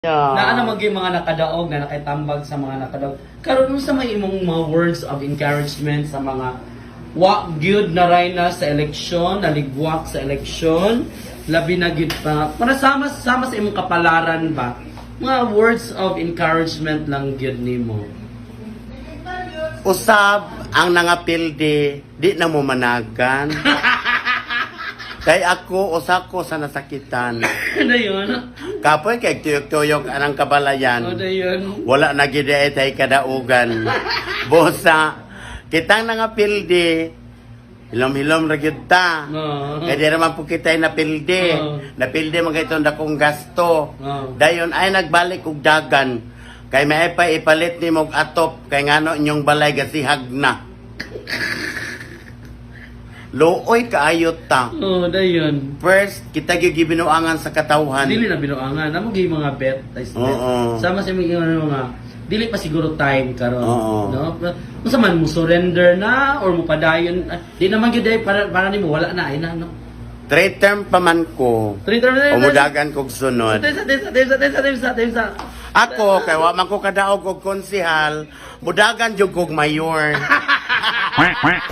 Na ano maging mga nakadaog na nakitambag sa mga nakadaog. Karon, unsa may imong mga words of encouragement sa mga wa gyud na ray na sa eleksyon, naligwak sa eleksyon, labi na gyud pa para sama sama sa imong kapalaran ba? Mga words of encouragement lang gyud nimo. Usab ang nangapildi, di na mo managan. Kay ako, usa ko sa nasakitan. Ano yun? Kapoy kay tuyok-tuyok anang kabalayan. Ano yun? Wala na gid ay tay kadaugan. Bosa, kitang nangapildi, hilom-hilom ra gyud ta. No. Kay di naman po kita napildi. Oo. Napildi man kay itong dakong gasto. Oo. Dayon ay nagbalik og dagan. Kay may pa ipalit ni og atop kay ngano inyong balay gasihag na. Luoy kaayot ta. Oh, dayon. First, kita gyud gibinuangan sa katawhan. Dili na binuangan. Namo gyud mga bet is bet. Oo. Sama sa mga mga dili pa siguro time karon, Oo. no? Unsa man mo surrender na or mo padayon, ah, di naman gyud ay para nimo wala na ay na, no. Three term pa man ko. Three term na. Umudagan kog sunod. Sa sa sa sa sa sa sa. Ako kay wa man ko kadaog og konsehal, mudagan jud kog mayor. Quack, quack.